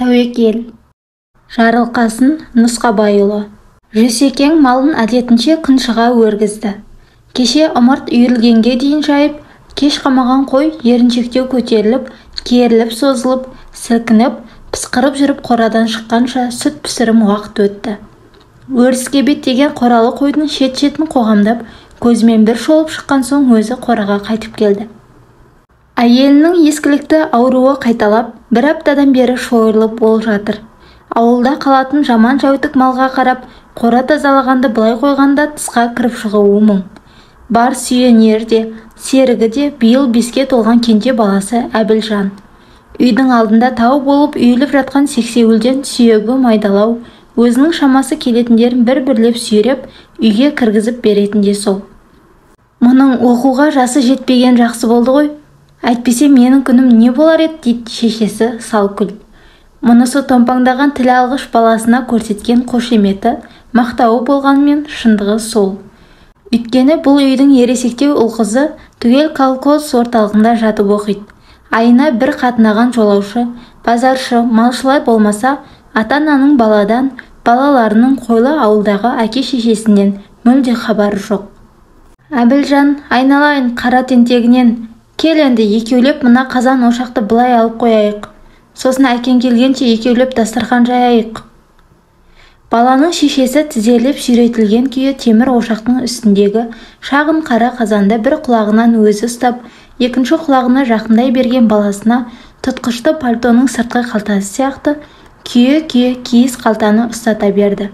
Тәуекел. Жарылқасын Нұсқабайұлы. Жүсекең малын әдетінше күн шыға өргізді. Кеше ымырт үйірілгенге дейін жайып, кеш қамаған қой еріншектеу көтеріліп, керіліп созылып, сілкініп, пысқырып жүріп қорадан шыққанша сүт пісірім уақыт өтті. Өріске беттеген қоралы қойдың шет-шетін қоғамдап, көзімен бір шолып шыққан соң өзі қораға қайтып келді. Әйелінің ескілікті ауруы қайталап, бір аптадан бері шойырылып ол жатыр. Ауылда қалатын жаман жәутік малға қарап, қора тазалағанды былай қойғанда тысқа кіріп шығуы мұң. Бар сүйенер де, серігі де биыл 5-ке толған кенже баласы Әбілжан. Үйдің алдында тау болып үйіліп жатқан сексеуілден сүйегі майдалау, өзінің шамасы келетіндерін бір-бірлеп сүйреп, үйге кіргізіп беретін де сол. Мұның оқуға жасы жетпеген жақсы болды ғой. Әйтпесе менің күнім не болар еді, дейді шешесі Салкүл. Мұнысы томпаңдаған тіл алғыш баласына көрсеткен қошеметі, мақтауы болғанмен шындығы сол. Өйткені бұл үйдің ересектеу ұл-қызы түгел колхоз орталығында жатып оқиды. Айына бір қатынаған жолаушы, базаршы, малшылар болмаса, ата-ананың баладан, балаларының қойлы ауылдағы әке-шешесінен мүлде хабары жоқ. Әбілжан, айналайын қара тентегінен, кел енді екеулеп мына қазан ошақты былай алып қояйық. Сосын әкең келгенше екеулеп дастархан жаяйық. Баланың шешесі тізерлеп сүйретілген күйі темір ошақтың үстіндегі шағын қара қазанды бір құлағынан өзі ұстап, екінші құлағына жақындай берген баласына тұтқышты пальтоның сыртқы қалтасы сияқты күйе-күйе киіз қалтаны ұстата берді.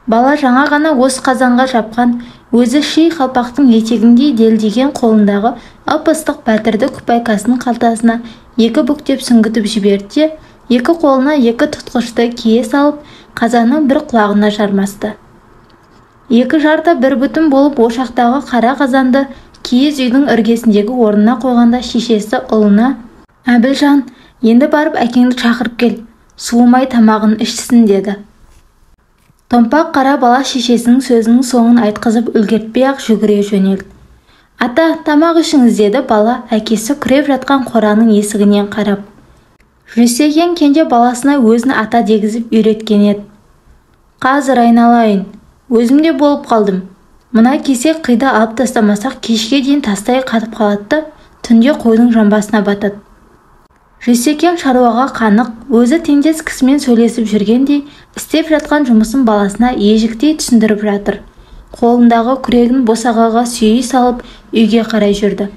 Бала жаңа ғана осы қазанға жапқан, өзі ши қалпақтың етегіндей делдиген қолындағы ып-ыстық бәтірді күпайкасының қалтасына екі бүктеп сүңгітіп жіберді де, екі қолына екі тұтқышты кие салып, қазанның бір құлағына жармасты. Екі жарты бір бүтін болып ошақтағы қара қазанды киіз үйдің іргесіндегі орнына қойғанда шешесі ұлына: «Әбілжан, енді барып әкеңді шақырып кел, суымай тамағын ішсін», деді. Томпақ қара бала шешесінің сөзінің соңын айтқызып үлгертпей-ақ жүгіре жөнелді. «Ата, тамақ ішіңіз», деді бала әкесі күреп жатқан қораның есігінен қарап. Жүсекең кенже баласына өзін ата дегізіп үйреткен еді. «Қазір айналайын, өзім де болып қалдым. Мына кесек қиды алып тастамасақ кешке дейін тастай қатып қалады да, түнде қойдың жамбасына батады». Жүсекең шаруаға қанық, өзі теңдес кісімен сөйлесіп жүргендей, істеп жатқан жұмысын баласына ежіктей түсіндіріп жатыр. Қолындағы күрегін босағаға сүйей салып, үйге қарай жүрді.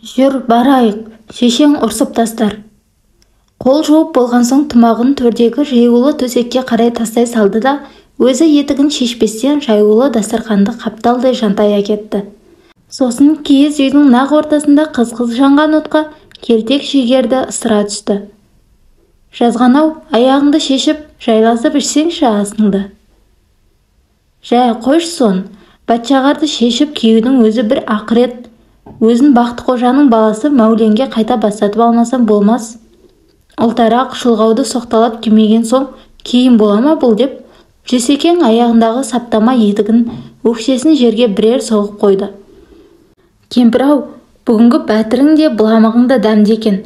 «Жүр, барайық, шешең ұрсып тастар». Қол жуып болған соң тымағын төрдегі жаюлы төсекке қарай тастай салды да, өзі етігін шешпестен жаюлы дастарханды қапталдай жантая кетті. Сосын киіз үйдің нақ ортасында қыз-қыз жанған отқа келтек шегерді ысыра түсті. «Жазған-ау, аяғыңды шешіп, жайласып ішсеңші асыңды». «Жә, қойшы сон, бәтшағарды шешіп киюдің өзі бір ақырет. Өзін Бақтықожаның баласы Мәуленге қайта бастатып алмасам болмас. Ұлтарақ шұлғауды соқталап кимеген соң киім бола ма бұл?» деп Жүсекең аяғындағы саптама етігін өкшесін жерге бірер соғып қойды. «Кемпір-ау, бүгінгі бәтірің де быламығың да дәмді екен.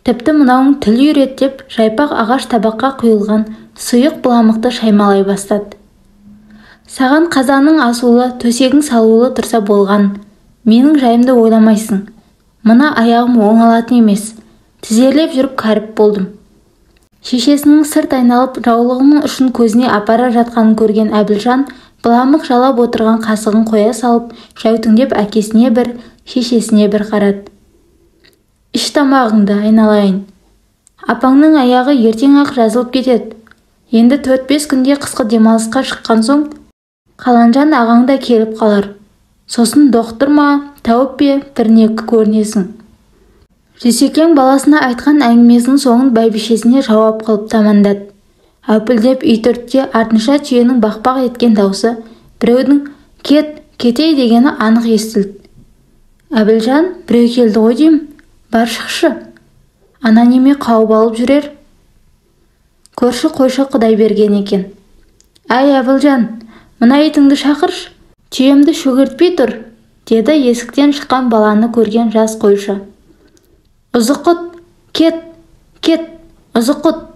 Тіпті мынауың тіл үйрет», деп жайпақ ағаш табаққа құйылған сұйық быламықты шаймалай бастады. «Саған қазаның асулы, төсегің салулы тұрса болған. Менің жайымды ойламайсың. Мына аяғым оңалатын емес. Тізерлеп жүріп кәріп болдым». Шешесінің сырт айналып жаулығының ұшын көзіне апара жатқанын көрген Әбілжан быламық жалап отырған қасығын қоя салып, жәутіңдеп әкесіне бір, шешесіне бір қарады. «Іш тамағыңды, айналайын. Апаңның аяғы ертең-ақ жазылып кетеді. Енді 4-5 күнде қысқы демалысқа шыққан соң Қаланжан ағаң да келіп қалар. Сосын доқтыр ма, тәуіп пе, біріне көрінесің». Жүсекең баласына айтқан әңгімесінің соңын бәйбішесіне жауап қылып тамандады. Әупілдеп үй түртте артынша түйенің бақпақ еткен даусы, біреудің «кет, кетей» дегені анық естілді. «Әбілжан, біреу келді ғой деймін, бар шықшы. Ана неме қауып алып жүрер?» Көрші қойшы Құдайберген екен. «Әй, Әбілжан, мына итіңді шақыршы, түйемді шөгертпей тұр», деді есіктен шыққан баланы көрген жас қойшы. «Ұзықұт, кет, кет, ұзықұт».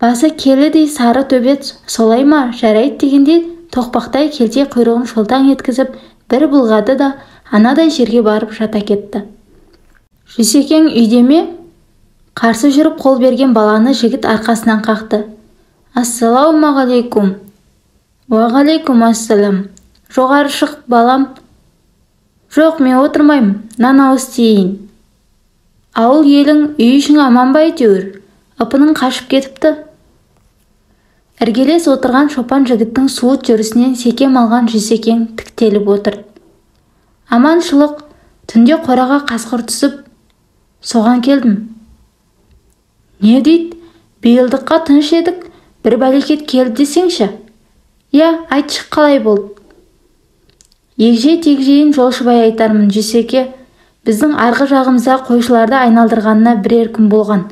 Басы келідей сары төбет солай ма, жарайды дегендей тоқпақтай келте құйрығын шолтаң еткізіп бір бұлғады да анадай жерге барып жата кетті. Жүсекең үйде ме? Қарсы жүріп қол берген баланы жігіт арқасынан қақты. Ассалаумағалейкум. Уағалейкум ассалам. Жоғары шық, балам. Жоқ, мен отырмаймын, нан ауыз тиейін. Ауыл елің, үй ішің аман ба әйтеуір? Ыпының қашып кетіпті. Іргелес отырған шопан жігіттің суыт жүрісінен секем алған Жүсекең тіктеліп отыр. Аманшылық, түнде қораға қасқыр түсіп, соған келдім. Не дейді? Биылдыққа тыныш едік, бір бәлекет келді десеңші. Иә, айтшы, қалай болды? Егжей-тегжейін жолшыбай айтармын, Жүсеке. Біздің арғы жағымызда қойшыларды айналдырғанына бірер күн болған.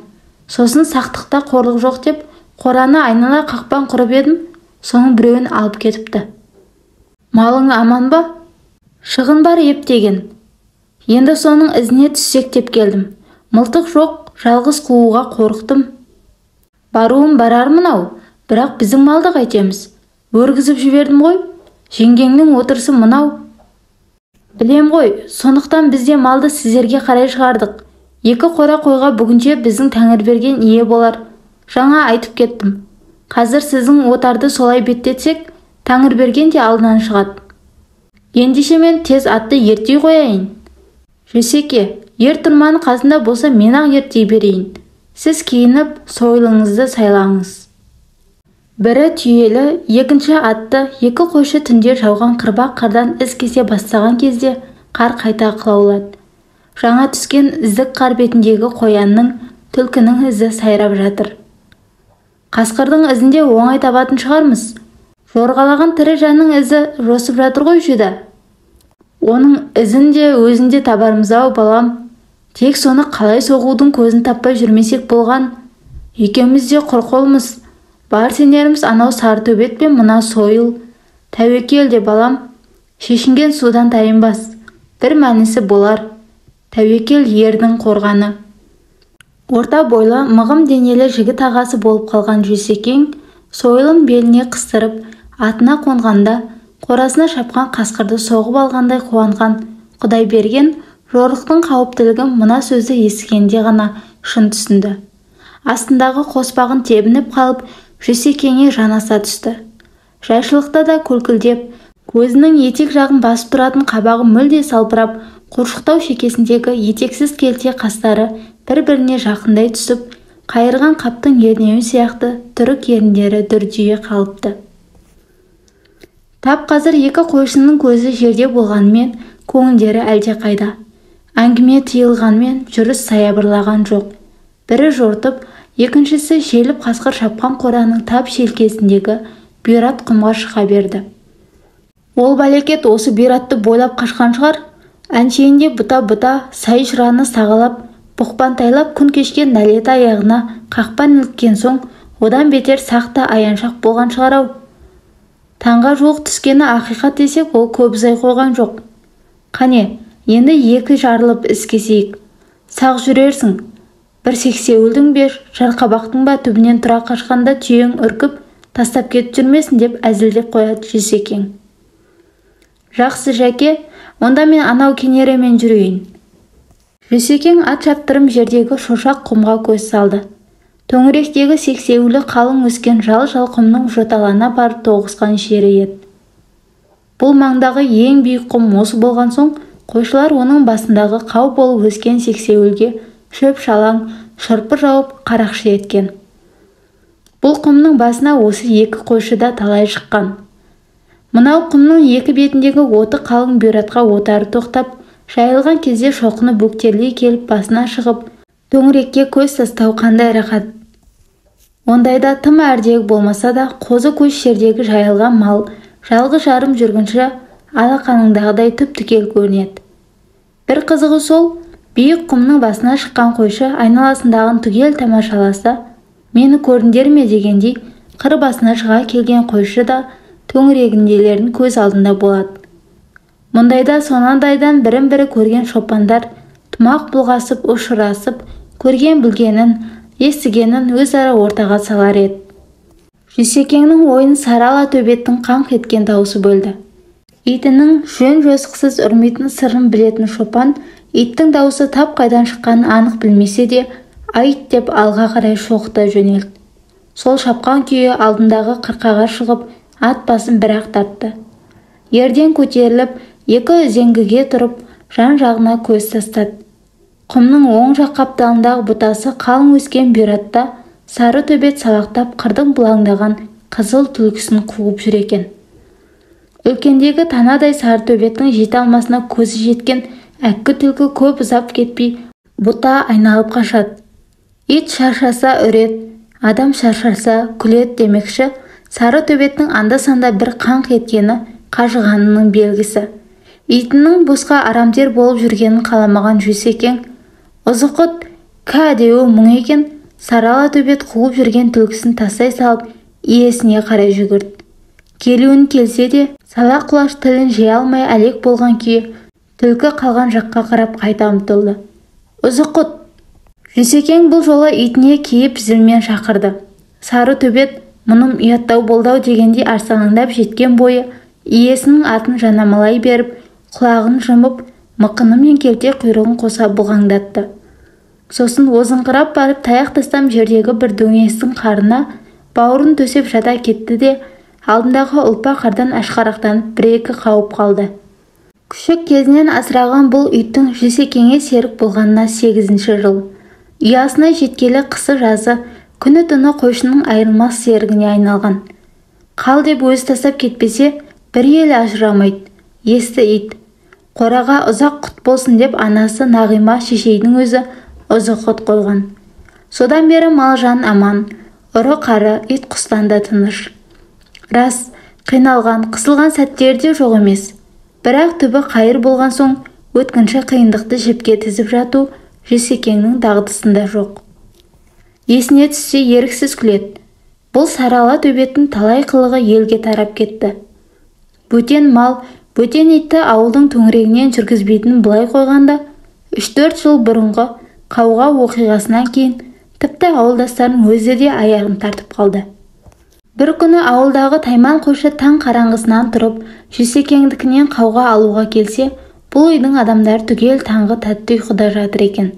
Сосын сақтықта қорлық жоқ деп, қораны айнала қақпан құрып едім, соның біреуін алып кетіпті. Малың аман ба? Шығын бар ептеген. Енді соның ізіне түссек деп келдім. Мылтық жоқ, жалғыз қууға қорықтым. Баруым барармын ау, бірақ біздің малды қайтеміз. Өргізіп жібердім ғой. Жеңгеңнің отырысы мынау. Білем ғой, сондықтан бізде малды сіздерге қарай шығардық. Екі қора қойға бүгінше біздің Тәңірберген ие болар. Жаңа айтып кеттім. Қазір сіздің отарды солай беттетсек, Тәңірберген де алдынан шығады. Ендеше мен тез атты ерттей қояйын. Жүсеке, ер тұрман қасында болса мен-ақ ерттей берейін. Сіз киініп, сойылыңызды сайлаңыз. Бірі түйелі, екінші атты, екі қойшы түнде жауған қырбақ қардан із кесе бастаған кезде қар қайта қылаулады. Жаңа түскен іздік қар бетіндегі қоянның, түлкінің ізі сайрап жатыр. Қасқырдың ізінде оңай табатын шығармыз. Жорғалаған тірі жанның ізі жосып жатыр ғой жүдә. Оның ізін де өзін де табармыз-ау, балам. Тек соны қалай соғудың көзін таппай жүрмесек болған. Екеуміз де құр қолмыз. Бар сенеріміз анау сары төбет пен мына сойыл. Тәуекел де, балам. Шешінген судан тайынбас. Бір мәнісі болар. Тәуекел ердің қорғаны. Орта бойлы, мығым денелі жігіт ағасы болып қалған Жүсекең сойылын беліне қыстырып, атына қонғанда қорасына шапқан қасқырды соғып алғандай қуанған Құдайберген жорықтың қауіптілігін мына сөзді естігенде ғана шын түсінді. Астындағы қоспағын тебініп қалып, Жүсекеңе жанаса түсті. Жайшылықта да көлкілдеп, көзінің етек жағын басып тұратын қабағы мүлде салбырап, қуршықтау шекесіндегі етексіз келте қастары бір-біріне жақындай түсіп, қайырған қаптың ернеуі сияқты түрік еріндері дүрдие қалыпты. Тап қазір екі қойшының көзі жерде болғанымен көңілдері әлдеқайда. Әңгіме тыйылғанмен жүріс саябырлаған жоқ. Бірі жортып, екіншісі желіп қасқыр шапқан қораның тап желкесіндегі бұйрат құмға шыға берді. Ол бәлекет осы бұйратты бойлап қашқан шығар. Әншейінде бұта-бұта сай жыраны сағалап, бұқпантайлап күн кешкен нәлет аяғына қақпан іліккен соң, одан бетер сақ та аяншақ болған шығар-ау. Таңға жуық түскені ақиқат десек, ол көп ұзай қойған жоқ. Қане, енді екі жарылып іс кесейік. Сақ жүрерсің. Бір сексеуілдің бе, жарқабақтың ба түбінен тұра қашқанда түйең үркіп, тастап кетіп жүрмесін деп әзілдеп қояды Жүсекең. Жақсы, Жәке, онда мен анау кенеремен жүрейін. Жүсекең ат шаптырым жердегі шошақ құмға көз салды. Төңіректегі сексеуілі қалың өскен жал-жал құмның жоталана барып тоғысқан жері еді. Бұл маңдағы ең биік құм осы болған соң, қойшылар оның басындағы қау болып өскен сексеуілге шөп-шалаң, шырпы жауып қарақшы еткен. Бұл құмның басына осы екі қойшы да талай шыққан. Мынау құмның екі бетіндегі оты қалың бұйратқа отары тоқтап, жайылған кезде шоқыны бөктерлей келіп басына шығып, төңірекке көз тастау қандай рахат. Ондайда тым әрдегі болмаса да қозы көш жердегі жайылған мал жалғыз жарым жүргінші алақаныңдағыдай түп-түгел көрінеді. Бір қызығы сол, биік құмның басына шыққан қойшы айналасындағын түгел тамашаласа, мені көрдіңдер ме дегендей қыр басына шыға келген қойшы да төңірегіндегілердің көз алдында болады. Мұндайда сонадайдан бірін-бірі көрген шопандар тұмақ бұлғасып ұшырасып, көрген білгенін, естігенін өзара ортаға салар еді. Жүсекеңнің ойын сары ала төбеттің қаңқ еткен даусы бөлді. Итінің жөн-жосықсыз үрмейтін сырын білетін шопан иттің даусы тап қайдан шыққанын анық білмесе де, айт деп алға қарай шоқыта жөнелді. Сол шапқан күйі алдындағы қырқаға шығып, ат басын бір-ақ тартты. Ерден көтеріліп, екі үзеңгіге тұрып, жан-жағына көз тастады. Құмның оң жақ қапталындағы бұтасы қалың өскен бұйратта сары төбет салақтап қырдың бұлаңдаған қызыл түлкісін қуып жүр екен. Үлкендегі танадай сары төбеттің жете алмасына көзі жеткен әккі түлкі көп ұзап кетпей бұта айналып қашады. Ит шаршаса үреді, адам шаршаса күледі демекші, сары төбеттің анда-санда бір қаңқ еткені қажығанының белгісі. Итінің босқа арамтер болып жүргенін қаламаған Жүсекең, «Ұзықұт, кә» деуі мұң екен, сары ала төбет қуып жүрген түлкісін тастай салып, иесіне қарай жүгірді. Келуін келсе де, сала құлаш тілін жия алмай әлек болған күйі түлкі қалған жаққа қарап қайта ұмтылды. «Ұзықұт!» Жүсекең бұл жолы итіне кейіп зілмен шақырды. Сары төбет мұным ұяттау болды-ау дегендей арсалаңдап жеткен бойы иесінің атын жанамалай беріп, құлағын жұмып, мықыны мен келте құйрығын қоса бұғаңдатты. Сосын озыңқырап барып таяқ тастам жердегі бір дөңестің қарына бауырын төсеп жата кетті де, алдындағы ұлпа қардан ашқарақтанып бір-екі қауып қалды. Күшік кезінен асыраған бұл иттің Жүсекеңе серік болғанына 8-ші жыл. Ұясына жеткелі қысы-жазы, күні-түні қойшының айырылмас серігіне айналған. Қал деп өзі тастап кетпесе, бір елі ажырамайды. Есті ит. Қораға ұзақ құт болсын деп анасы Нағима шешейдің өзі Ұзықұт қойған. Содан бері мал-жан аман, ұры-қары ит құстан да тыныш. Рас, қиналған, қысылған сәттері де жоқ емес. Бірақ түбі қайыр болған соң өткінші қиындықты жіпке тізіп жату Жүсекеңнің дағдысында жоқ. Есіне түссе еріксіз күледі. Бұл сары ала төбеттің талай қылығы елге тарап кетті. Бөтен мал, бөтен итті ауылдың төңірегінен жүргізбейтінін былай қойғанда, 3-4 жыл бұрынғы қауға оқиғасынан кейін тіпті ауылдастарының өзі де аяғын тартып қалды. Бір күні ауылдағы Тайман қойшы таң қараңғысынан тұрып, Жүсекеңдікінен қауға алуға келсе, бұл үйдің адамдары түгел таңғы тәтті ұйқыда жатыр екен.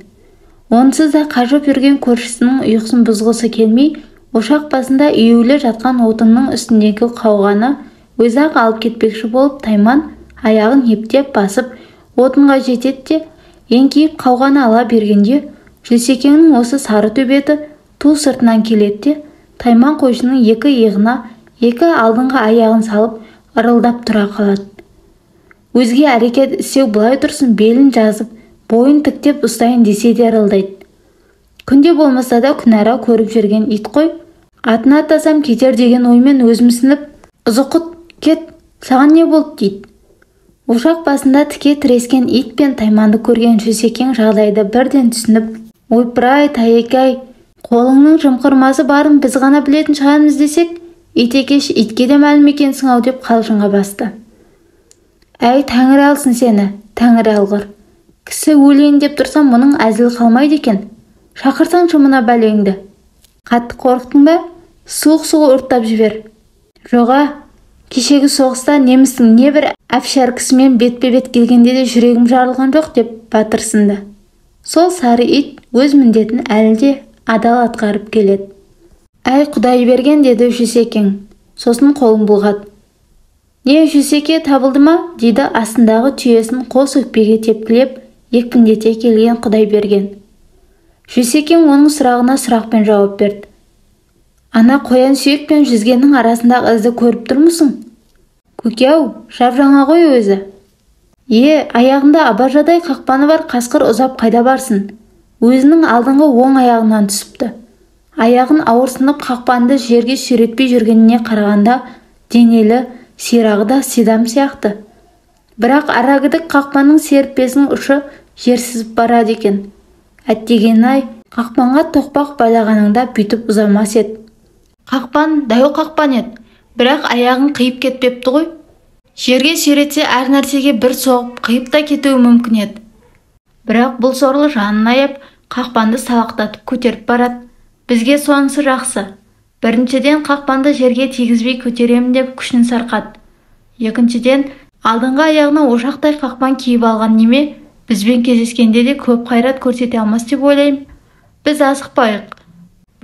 Онсыз да қажып жүрген көршісінің ұйқысын бұзғысы келмей, ошақ басында үюлі жатқан отынның үстіндегі қауғаны өзі-ақ алып кетпекші болып, Тайман аяғын ептеп басып, отынға жетеді де, еңкейіп қауғаны ала бергенде, Жүсекеңнің осы сары төбеті ту сыртынан келеді де, Тайман қойшының екі иығына екі алдыңғы аяғын салып, ырылдап тұра қалады. Өзге әрекет істеу былай тұрсын, белін жазып, бойын тіктеп ұстайын десе де ырылдайды. Күнде болмаса да күнара көріп жүрген ит қой, атын аттасам кетер деген оймен өзімсініп, «Ұзықұт, кет, саған не болды?» дейді. Ошақ басында тіке тірескен ит пен Тайманды көрген Жүсекең жағдайды бірден түсініп, «Ойпырай, тайеке-ай, қолыңның жымқырмасы барын біз ғана білетін шығармыз десек, ит екеш итке де мәлім екенсің-ау» деп қалжыңға басты. «Әй, тәңір алсын сені, тәңір алғыр. Кісі өлейін деп тұрсам, мұның әзіл қалмайды екен. Шақырсаңшы мына бәлеңді. Қатты қорықтың ба? Суық су ұрттап жібер. Жоға, кешегі соғыста немістің небір әфшәркісімен бетпе-бет келгенде де жүрегім жарылған жоқ» деп батырсынды. Сол сары ит өз міндетін әлі де адал атқарып келеді. «Әй, Құдай берген» деді Жүсекең. Сосын қолын бұлғады. «Не, Жүсеке, табылды ма?» дейді астындағы түйесін қос өкпеге тепкілеп, екпіндете келген Құдай берген. Жүсекең оның сұрағына сұрақпен жауап берді. «Ана қоян сүйек пен жүзгеннің арасындағы ізді көріп тұрмысың? Көке-ау, жап-жаңа ғой өзі. Е, аяғында абажадай қақпаны бар қасқыр ұзап қайда барсын? Өзінің алдыңғы оң аяғынан түсіпті. Аяғын ауырсынып қақпанды жерге сүйретпей жүргеніне қарағанда денелі, сирағы да сидам сияқты. Бірақ арагідік қақпанның серіппесінің ұшы жер сызып барады екен. Әттеген-ай, қақпанға тоқпақ байлағаныңда бүйтіп ұзамас еді. Қақпан дәу қақпан еді, бірақ аяғын қиып кетпепті ғой. Жерге сүйретсе әр нәрсеге бір соғып қиып та кетуі мүмкін еді. Бірақ бұл сорлы жанын аяп, қақпанды салақтатып көтеріп барады. Бізге сонысы жақсы. Біріншіден, қақпанды жерге тигізбей көтеремін деп күшін сарқады. Екіншіден, алдыңғы аяғына ошақтай қақпан киіп алған неме, бізбен кездескенде де көп қайрат көрсете алмас деп ойлаймын. Біз асықпайық.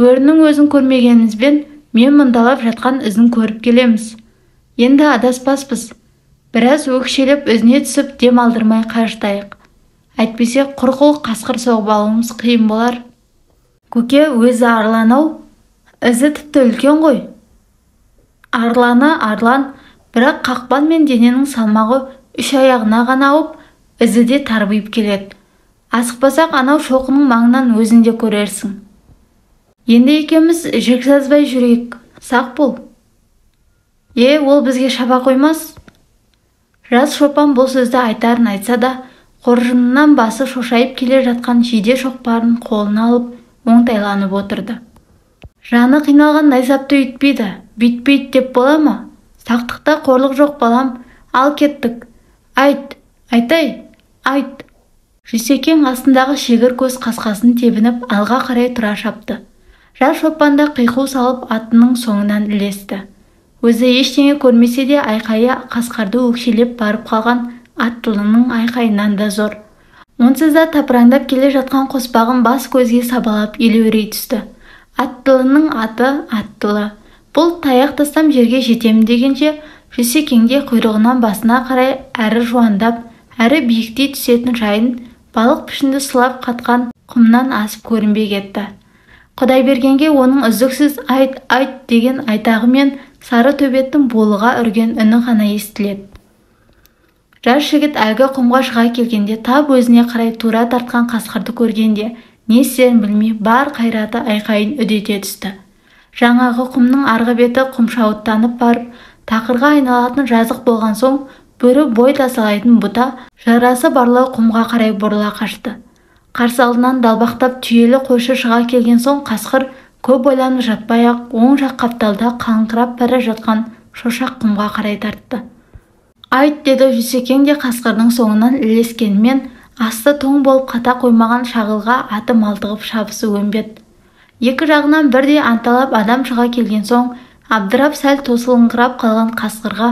Бөрінің өзін көрмегенімізбен мен мұндалап жатқан ізін көріп келеміз. Енді адаспаспыз. Біраз өкшелеп ізіне түсіп дем алдырмай қажытайық. Әйтпесе құр қол қасқыр соғып алуымыз қиын болар. Көке, өзі арлан-ау, ізі тіпті үлкен ғой. Арланы арлан, бірақ қақпан мен дененің салмағы үш аяғына ғана ауып, ізі де тарбиып келеді. Асықпасақ анау шоқының маңынан өзің де көрерсің. Енді екеуміз жік жазбай жүрейік, сақ бол. Ол бізге шаба қоймас. Жас шопан бұл сөзді айтарын айтса да, қоржынынан басы шошайып келе жатқан жиде шоқпарын қолына алып, оңтайланып отырды. Жаны қиналған найсапты үйтпейді, бүйтпейді деп бола ма? Сақтықта қорлық жоқ балам, ал кеттік. Айт, айтай, айт. Жүсекең астындағы шегір көз қасқасын тебініп алға қарай тұра шапты. Жас шопан да қиқу салып атының соңынан ілесті. Өзі ештеңе көрмесе де айқайы қасқырды өкшелеп барып қалған аттылының айқайынан да зор. Онсыз да тапыраңдап келе жатқан қоспағын бас көзге сабалап елеурей түсті. Аттылының аты аттылы. Бұл таяқ тастам жерге жетемін дегенше Жүсекеңде құйрығынан басына қарай әрі жуандап, әрі биіктей түсетін жайын балық пішінді сылап қатқан құмнан асып көрінбей кетті. Құдайбергенге оның үздіксіз айт, айт деген айтағы мен сары төбеттің болыға үрген үні ғана естіледі. Жас жігіт әлгі құмға шыға келгенде тап өзіне қарай тура тартқан қасқырды көргенде не істерін білмей бар қайраты айқайын үдете түсті. Жаңағы құмның арғы беті құмшауыттанып барып, тақырға айналатын жазық болған соң бөрі бой тасалайтын бұта жарасы барлау құмға қарай бұрыла қашты. Қарсы алдынан далбақтап түйелі қойшы шыға келген соң қасқыр көп ойланып жатпай-ақ оң жақ қапталда қаңғырап бара жатқан шошақ құмға қарай тартты. Айт, деді Жүсекең де қасқырдың соңынан ілескенмен асты тоң болып қата қоймаған шағылға аты малтығып шабысы өнбеді. Екі жағынан бірдей анталап адам шыға келген соң абдырап сәл тосылыңқырап қалған қасқырға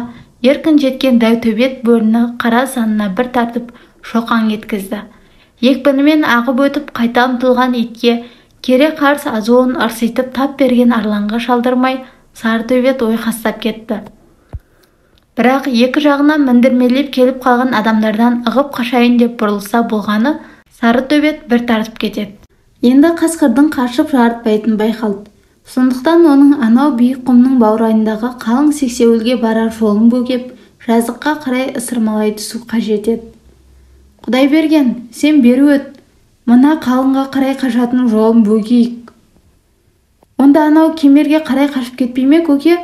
еркін жеткен дәу төбет бөріні қара санына бір тартып шоқаң еткізді. Екпінімен ағып өтіп қайта ұмтылған итке кере қарс азуын ырситып тап берген арланға шалдырмай сары төбет ойқастап кетті. Бірақ екі жағынан міндірмелеп келіп қалған адамдардан ығып қашайын деп бұрылса болғаны сары төбет бір тартып кетеді. Енді қасқырдың қашып жарытпайтын байқалды. Сондықтан оның анау биік құмның баурайындағы қалың сексеуілге барар жолын бөгеп, жазыққа қарай ысырмалай түсу қажет еді. Құдайберген, сен бері өт, мына қалыңға қарай қашатын жолын бөгейік. Онда анау кемерге қарай қашып кетпей ме, көке?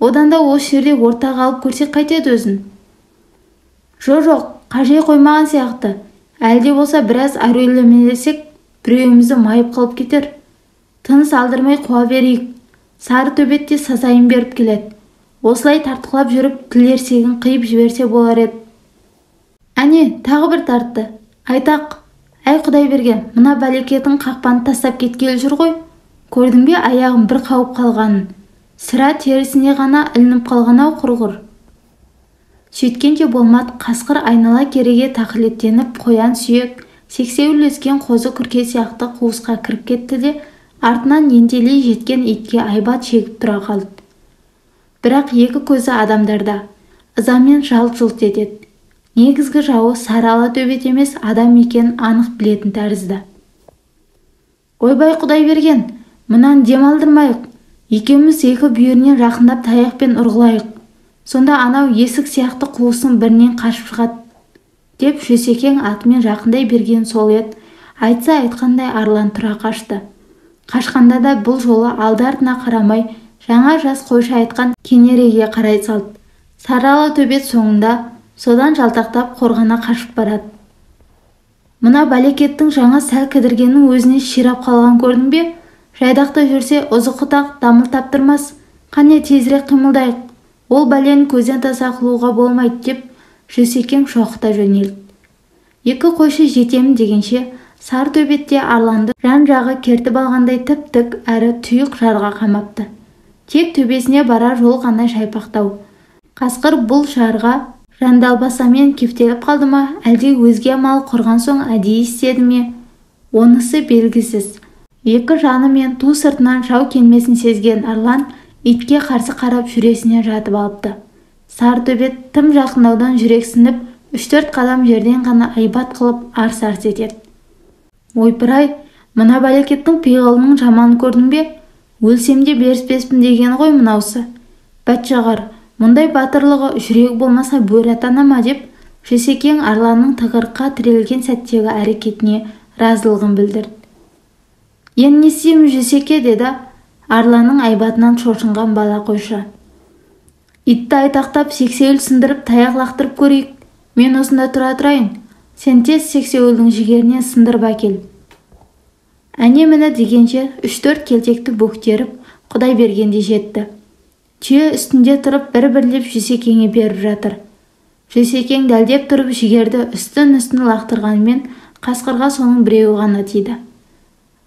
Одан да осы жерде ортаға алып көрсек қайтеді өзін. Жоқ, қажай қоймаған сияқты. Әлде болса біраз әурелемелесек, біреуімізді майып қалып кетер. Тыныс алдырмай қуа берейік. Сары төбет те сазайын беріп келеді. Осылай тартқылап жүріп тілерсегін қиып жіберсе болар еді. Әне, тағы бір тартты. Айтақ, әй Құдайберген, мына бәлекетін қақпаны тастап кеткелі жүр ғой. Көрдің бе аяғын бір қауып қалғанын? Сірә терісіне ғана ілініп қалған-ау құрғыр. Сөйткенше болмады, қасқыр айнала кереге тақылеттеніп қоян сүйек, сексеуіл өскен қозы күрке сияқты қуысқа кіріп кетті де, артынан ентелей жеткен итке айбат шегіп тұра қалды. Бірақ екі көзі адамдарда, ызамен жалт-жұлт етеді. Негізгі жауы сары ала төбет емес адам екенін анық білетін тәрізді. Ойбай Құдайберген, мынан дем алдырмайық. Екеуміз екі бүйірінен жақындап таяқпен ұрғылайық. Сонда анау есік сияқты қуыстың бірінен қашып шығады, деп Жүсекең атымен жақындай берген сол еді. Айтса айтқандай арлан тұра қашты. Қашқанда да бұл жолы алды-артына қарамай жаңа жас қойшы айтқан кенереге қарай салды. Сары ала төбет соңында содан жалтақтап қорғана қашып барады. Мына бәлекеттің жаңа сәл кідіргеннің өзіне ширап қалған көрдің бе? Жайдақта жүрсе ұзықұтақ дамыл таптырмас. Қане тезірек қимылдайық. Ол бәлені көзден таса қылуға болмайды, деп Жүсекең шоқыта жөнелді. Екі қойшы жетемін дегенше Сары төбет те арланды жан-жағы кертіп алғандай тіп-тік әрі тұйық жарға қамапты. Тек төбесіне барар жол ғана жайпақтау. Қасқыр бұл жарға жандалбасамен кептеліп қалды ма, әлде өзге амал құрған соң әдейі істеді ме, онысы белгісіз. Екі жаны мен ту сыртынан жау келмесін сезген арлан итке қарсы қарап жүресінен жатып алыпты. Сары төбет тым жақындаудан жүрексініп, 3-4 қадам жерден ғана айбат қылып арс-арс етеді. Ойпырай, мына бәлекеттің пиғылының жаманын көрдің бе? Өлсем де беріспеспін деген ғой мынаусы. Бәтшағар, мұндай батырлығы жүрегі болмаса бөрі атана ма деп Жүсекең арланның тығырыққа тірелген сәттегі әрекетіне разылығын білдірді. Енді не істейміз, Жүсеке, деді арланның айбатынан шошынған бала қойшы. Итті айтақтап, сексеуіл сындырып, таяқ лақтырып көрейік. Мен осында тұра тұрайын. Сен тез сексеуілдің жігерінен сындырып әкел. Әне-міне дегенше 3-4 келтекті бөктеріп, Құдай бергенде жетті. Түйе үстінде тұрып бір-бірлеп Жүсекеңе беріп жатыр. Жүсекең дәлдеп тұрып жігерді үстін-үстін лақтырғанымен қасқырға соның біреуі ғана тиді.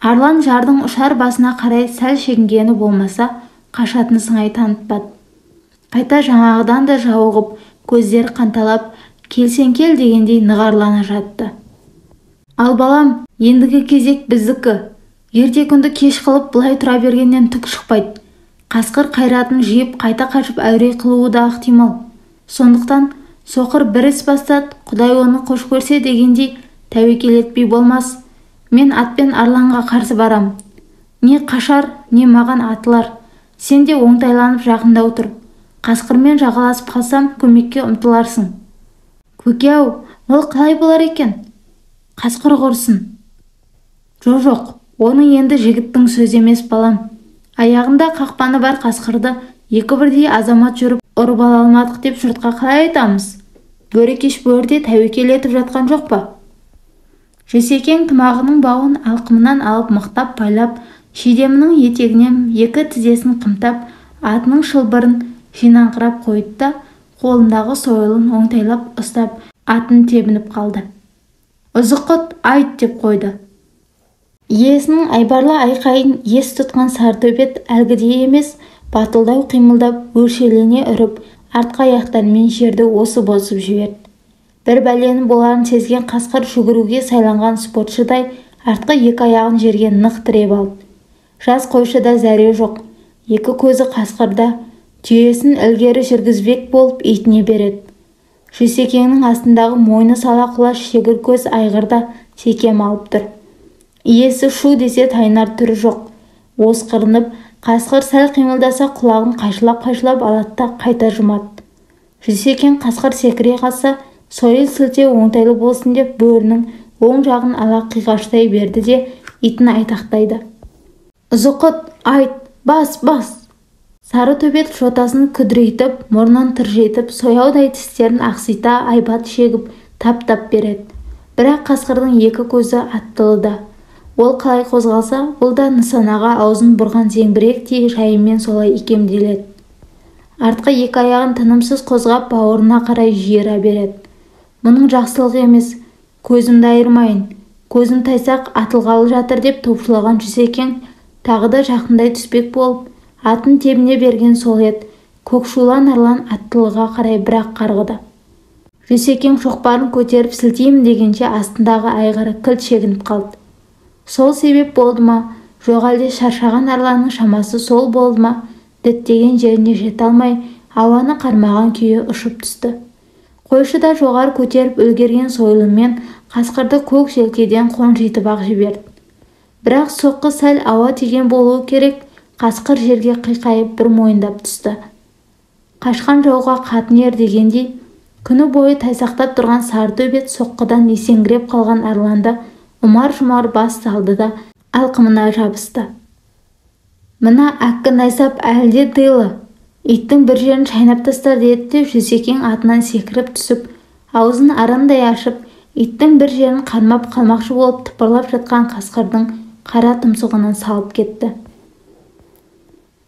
Арлан жардың ұшар басына қарай сәл шегінгені болмаса, қашатын сыңай танытпады. Қайта жаңағыдан да жауығып, көздері қанталап, келсең кел дегендей нығарлана жатты. Ал балам, ендігі кезек біздікі. Ерте күнді кеш қылып бұлай тұра бергеннен түк шықпайды. Қасқыр қайратын жиып қайта қашып әуре қылуы да ықтимал. Сондықтан соқыр бір іс бастады, Құдай оны қош көрсе дегендей тәуекел етпей болмас. Мен атпен арланға қарсы барам. Не қашар, не маған атылар. Сен де оңтайланып жақында отыр. Қасқырмен жағаласып қалсам, көмекке ұмтыларсың. Көке-ау, ол қалай болар екен? Қасқыр құрсын. Жоқ, оны енді жігіттің сөзі емес балам. Аяғында қақпаны бар қасқырды екі бірдей азамат жүріп ұрып ала алмадық деп жұртқа қалай айтамыз? Бөрекеш бөрі де тәуекел етіп жатқан жоқ па? Жүсекең тымағының бауын алқымынан алып мықтап байлап, шидемінің етегінен екі тізесін қымтап, атының шылбырын жинаңқырап қойды да, қолындағы сойылын оңтайлап ұстап, атын тебініп қалды. Ұзықұт, айт деп қойды. Иесінің айбарлы айқайын ес тұтқан сары төбет әлгідей емес, батылдау қимылдап, өршелене үріп, артқы аяқтарымен жерді осып-осып жіберді. Бір бәленің боларын сезген қасқыр жүгіруге сайланған спортшыдай артқы екі аяғын жерге нық тіреп алды. Жас қойшыда зәре жоқ, екі көзі қасқырда, түйесін ілгері жүргізбек болып итіне береді. Жүсекеңнің астындағы мойны сала құлаш шегір көз айғырда секем алып тұр. Иесі шу десе тайнар түрі жоқ. Осқырынып, қасқыр сәл қимылдаса құлағын қайшылап-қайшылап алады да қайта жұмады. Жүсекең қасқыр секіре қалса, сойыл сілтеу оңтайлы болсын деп бөрінің оң жағын ала қиғаштай берді де итін айтақтайды. Ұзықұт, айт, бас, бас! Сары төбет жотасын күдірейтіп, мұрнын тыржитып, сояудай тістерін ақсита айбат шегіп, тап-тап береді. Бірақ қасқырдың екі көзі аттылыда. Ол қалай қозғалса, бұл да нысанаға аузын бұрған зеңбіректей жайымен солай икемделеді. Артқы екі аяғын тынымсыз қозғап, бауырына қарай жиыра береді. Мұның жақсылығы емес, көзімді айырмайын, көзім тайсақ атылғалы жатыр деп топшылаған Жүсекең тағы да жақындай түспек болып, атын тебіне берген сол ед, көкшулан арлан аттылыға қарай бірақ қарғыды. Жүсекең шоқпарын көтеріп сілтеймін дегенше астындағы айғыры кілт шегініп қалды. Сол себеп болды ма, жоқ әлде шаршаған арланның шамасы сол болды ма, діттеген жеріне жете алмай, ауаны қармаған күйі ұшып түсті. Қойшы да жоғары көтеріп үлгерген сойылымен қасқырды көк желкеден қонжитып-ақ жіберді. Бірақ соққы сәл ауа тиген болуы керек, қасқыр жерге қиқайып бір мойындап түсті. Қашқан жауға қатын ер дегендей, күні бойы тайсақтап тұрған сары төбет соққыдан есеңгіреп қалған арланды ұмар-жұмар бас салды да алқымына жабысты. Мына әккі найсап әлі де дилы, иттің бір жерін шайнап тастар деді де Жүсекең атынан секіріп түсіп, аузын арандай ашып, иттің бір жерін қармап қалмақшы болып тыпырлап жатқан қасқырдың қара тұмсығынан салып кетті.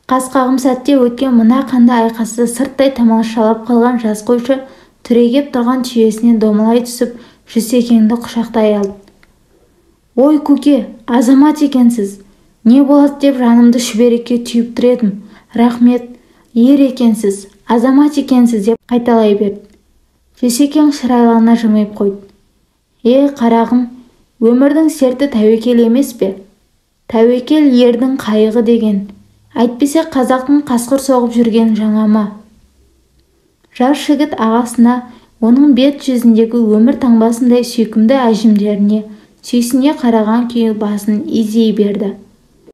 Қас қағым сәтте өткен мына қанды айқасты сырттай тамашалап қалған жас қойшы түрегеп тұрған түйесінен домалай түсіп, Жүсекеңді құшақтай алды. Ой, көке, азамат екенсіз. Не болады деп жанымды шүберекке түйіп тұр едім. Рахмет, ер екенсіз, азамат екенсіз деп қайталай берді. Жүсекең шырайлана жымиып қойды. Е, қарағым, өмірдің серті тәуекел емес пе? Тәуекел ердің қайығы деген. Әйтпесе қазақтың қасқыр соғып жүрген жаңа ма? Жас жігіт ағасына, оның бет жүзіндегі өмір таңбасындай сүйкімді әжімдеріне сүйсіне қараған күйі басын изей берді.